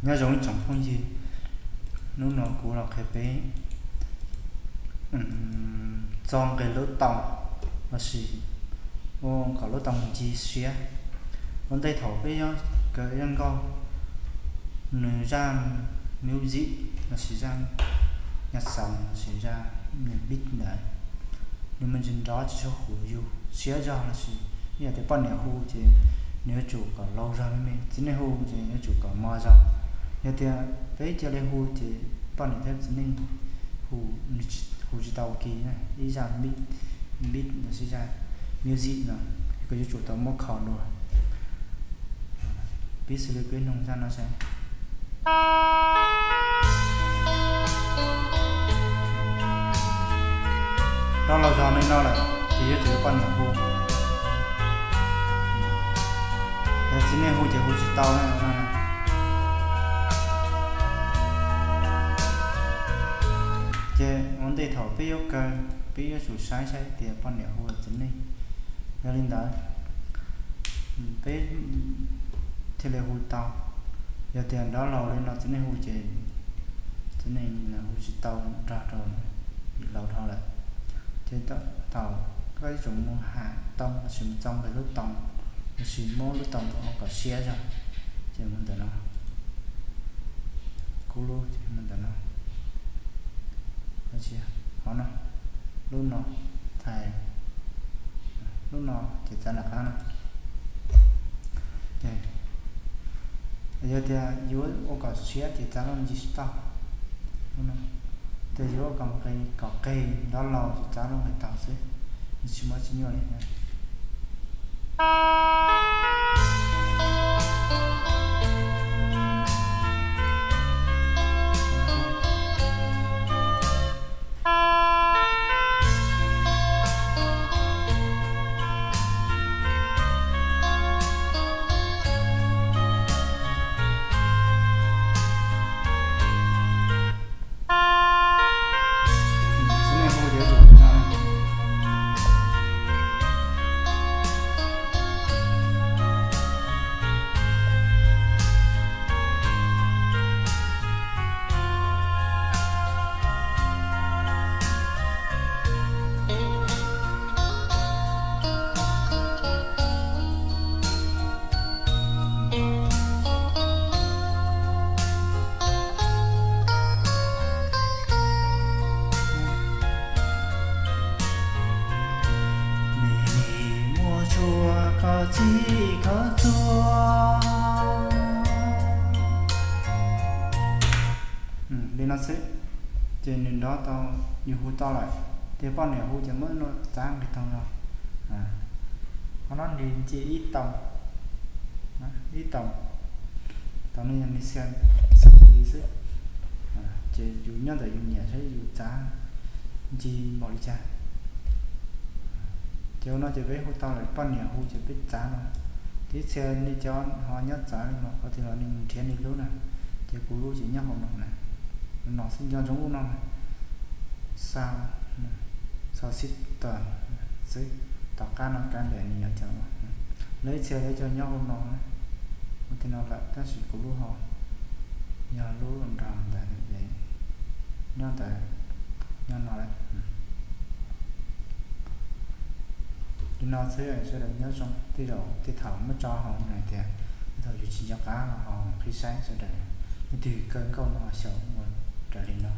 Nyob zoo ib tsoom phooj ywg, hnub no kuv los qhia peb txo nqe lub toos lossis ua kom lub toos nce siab. Ua ntej thaum peb yuav kaw ib zaj nkauj, nws zaj music lossis zaj nyab xaus lossis zaj beat ntawd, nws me ntsis nrov tsis tshua huv yus siab zog lossis yog tias poj niam hu ces nws yuav tsum kom laus zog me me, txiv neej hu ces yuav tsum kom mos zog. Yog tias peb cia li hu ces poj niam thiab txiv neej hu, hu tsis tau ua ke na. Ib zaj beat, beat lossis zaj music no koj yuav tsum tau muab kho dua. Piv xws li peb nug zaj no seb, rov los zog li no lawm ces yuav tsum poj niam hu, yog txiv neej hu ces hu tsis tau na. Ces ua ntej thaum peb yuav kaw, peb yuav tsum saib saib tias poj niam hu los txiv neej. Yog li ntawd peb thiaj li hu tau. Yog tias nrov laus li no txiv neej hu ces txiv neej hu tsis tau nrog rau yim laus dhau lawm. Ces thaum koj yuav tsum mus ham toos lossis mus txo nqe lub toos lossis muab lub toos kom siab zog, ces mus ntawm no, kuv lub ces mus ntawm no, qhov no, lub no, thais, lub no ces txav nram qab no. Yog tias yuav ua kom siab ces txav lub no ntsis tsis tau, lub no. Tias yuav ua kom nqis kom qeg nrov laus ces txav lub nqis tau xwb, nws tsis muaj tsis nyuaj li. Nim muaj tsuag koj txij koj txuag. Li no xwb, ces nws nrov tau, yus hu tau lawm. Tias poj niam hu ces muab no txav nqis taug zog. Qhov no nws nce ib toos, ib toos, toos no yog nws xia xab ti xwb. Ces yus nyob ntawm yus nyiam saib yus txav nce npaum li cas. Ces ua no ces peb hu tau lawm, poj niam hu ces peb txav no. Tib txhia nej cov ho nyob txav li los qhov twg los nej mus nrhiav nej lub na, ces kuv lub ces nyob hauv no na. No xwb, nco ntsoov lub no na, xau, xau xib tos xwb, tom qab no kav liam nws yuav cov no. Lawv ib txhia lawv cov nyob hauv no, ua tej no lawm tab sis kuv lub ho yog lub nrog ntawd, nyob ntawd, nyob no lawm. Li no xwb sawv daws nyob zoo, tej zaum tej thaum muab tso hauv no hais tias tej thaum yus tsis nco qab los ho qhib saib sawv daws, leej twg kaw nkauj no xyaum ua raws li no.